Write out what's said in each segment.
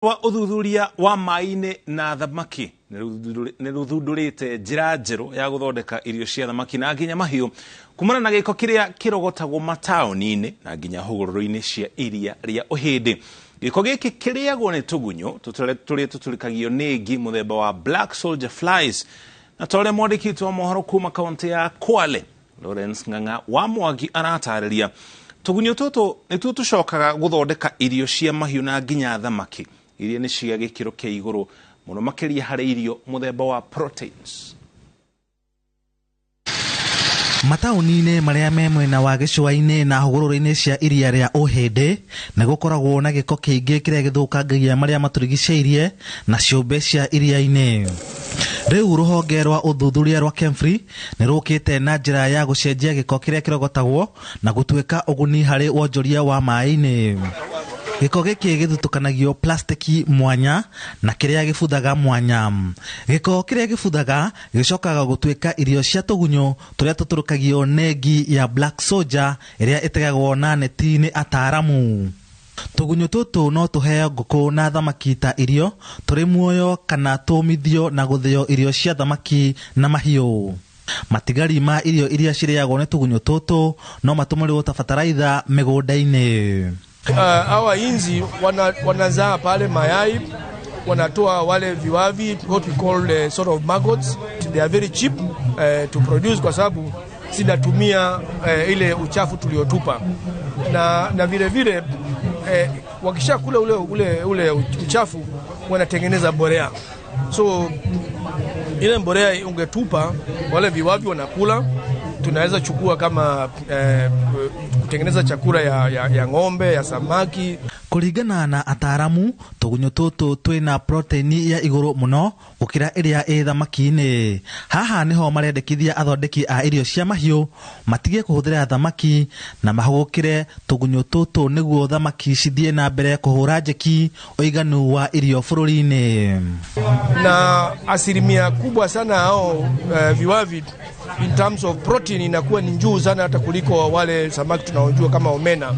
Rwa ũthuthuria wa maĩ-inĩ na thamaki nĩ rũthundũrĩte njĩra njerũ ya gũthondeka irio cia thamaki na nginya mahiũ kumana na gĩko kĩrĩa kĩrogotagwo mataũni-inĩ na nginya hũgũrũrũ-inĩ cia iria rĩa Ũhĩndĩ. Gĩko gĩkĩ kĩrĩagwo nĩ tũgunyũ tũrĩa tũtũrĩkagio nĩ ngi mũthemba wa black soldier flies, na ta ũrĩa mwandĩki witũ wa mohoro kuma kaũntĩ ya Kwale Lawrence Ng'ang'a wa Mwangi aratarĩria, tũgunyũ tũtũ nĩtuo tũcokaga gũthondeka irio cia mahiũ na nginya thamaki iria nĩ cia gĩkĩro kĩa igũrũ mũno makĩria harĩ irio mũthemba wa proteins. Mataũni-inĩ marĩa me mwena wa gĩcũa-inĩ na hũgũrũrũ-inĩ cia iria rĩa Ũhĩndĩ nĩ gũkoragwo na gĩko kĩingĩ kĩrĩa gĩthũkangagia marĩa matũrigicĩirie na ciũmbe cia iria-inĩ. Rĩu rũhonge rwa ũthuthuria rwa KEMFRI nĩ rũkĩte na njĩra ya gũcenjia gĩko kĩrĩa kĩrogotagwo na gũtuĩka ũguni harĩ wonjoria wa maĩ-inĩ. Gĩko gĩkĩ gĩthutũkanagio plastiki mwanya na kĩrĩa gĩbuthaga mwanya. Gĩko kĩrĩa gĩbuthaga gĩcokaga gũtuĩka irio cia tũgunyũ tũrĩa tũtũrũkagio nĩ ngi ya black soldier ĩrĩa ĩtegagwo na neti nĩ ataaramu. Tũgunyũ tũtũ no tũheo ngũkũ na thamaki ta irio tũrĩ muoyo kana tũmithio na gũthĩo irio cia thamaki na mahiũ. Matigari ma irio iria cirĩagwo nĩ tũgunyũ tũtũ no matũmĩrwo ta bataraitha mĩgũnda-inĩ. Hawa inzi wanazaa pale mayai, wanatoa wale viwavi, what we call the sort of maggots. They are very cheap to produce kwa sababu zinatumia ile uchafu tuliotupa, na vile vile wakishakula ule uchafu wanatengeneza mbolea. So ile mbolea ungetupa wale viwavi wanakula, tunaweza chukua kama kutengeneza chakula ya ng'ombe, ya samaki. Kũringana na ataaramu, tũgunyũ tũtũ twĩna proteini ya igũrũ mũno gũkĩra ĩrĩa ĩ thamaki-inĩ. Haha nĩho marendekithia athondeki a irio cia mahiũ matige kũhũthĩra thamaki na mahũgũkĩre tũgunyũ tũtũ nĩguo thamaki cithiĩ na mbere kũhũra njeki ũiganu wa irio bũrũri-inĩ. Na asilimia kubwa sana hao viwavi in terms of protein inakuwa ni juu sana hata kuliko wale samaki tunaojua kama omena.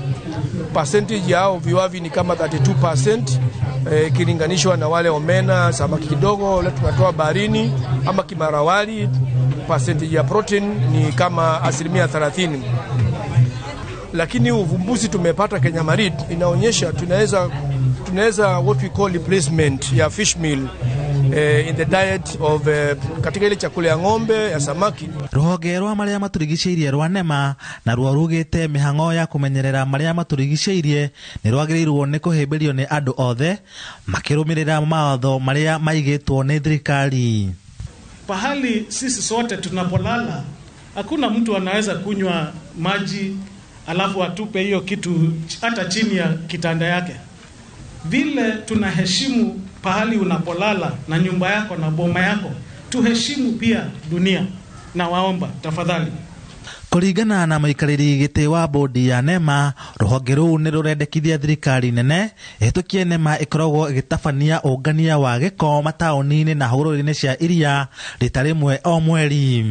Percentage yao viwavi ni kama 32% ikilinganishwa na wale omena, samaki kidogo wale tunatoa baharini ama kimarawali, percentage ya protein ni kama 30%. Lakini uvumbuzi tumepata Kenya Marine inaonyesha tunaweza what we call replacement ya fish meal in the diet of katika ile chakula ya ng'ombe, ya samaki. Rũhonge rwa marĩa matũrigicĩirie rwa NEMA na ruo rugĩte mĩhang'o ya kũmenyerera marĩa matũrigicĩirie nĩ rwagĩrĩirwo nĩ kũhĩmbĩrio nĩ andũ othe makĩrũmĩrĩra mawatho marĩa maigĩtwo nĩ thirikari. Pahali sisi sote tunapolala hakuna mtu anaweza kunywa maji alafu atupe hiyo kitu hata chini ya kitanda yake. Vile tunaheshimu pahali unapolala na nyumba yako na boma yako, tuheshimu pia dunia, na waomba tafadhali. Kũringana na mũikarĩri gĩtĩ wa bodi ya NEMA, rũhonge rũu nĩ rũrendekithia thirikari nene ĩhĩtũkie NEMA ĩkoragwo ĩgĩtabania ũngania wa gĩko mataũni-inĩ na hũgũrũrũ-inĩ cia iria rita rĩmwe o mweri.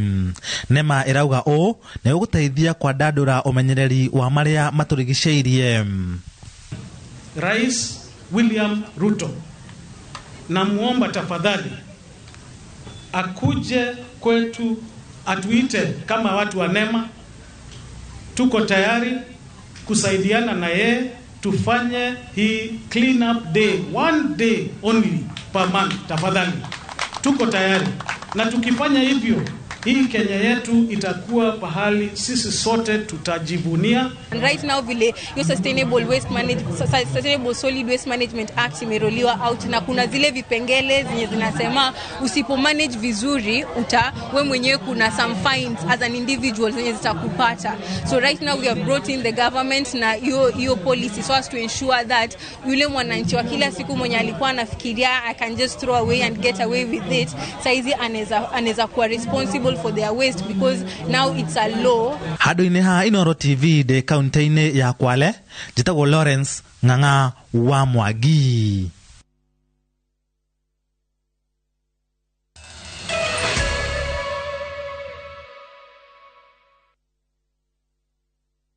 NEMA ĩrauga ũũ nĩ ũgũteithia kwandandũra ũmenyereri wa marĩa matũrigicĩirie. Rais William Ruto, namuomba tafadhali akuje kwetu, atuite kama watu wa NEMA. Tuko tayari kusaidiana na yeye tufanye hii clean up day, one day only per month. Tafadhali, tuko tayari, na tukifanya hivyo hii Kenya yetu itakuwa pahali sisi sote tutajivunia. And right now vile hiyo Sustainable Solid Waste Management Act imeroliwa out, na kuna zile vipengele zenye zinasema usipo manage vizuri we mwenyewe kuna some fines as an individual zenye zitakupata. So right now we have brought in the government na hiyo policy so as to ensure that yule mwananchi wa kila siku mwenye alikuwa anafikiria I can just throw away and get away with it, saizi anaweza kuwa responsible for their waste because now it's a law. Handũ-inĩ ha Inooro TV ndĩ kaunti-inĩ ya Kwale, njĩtagwo Lawrence Ng'ang'a wa Mwangi.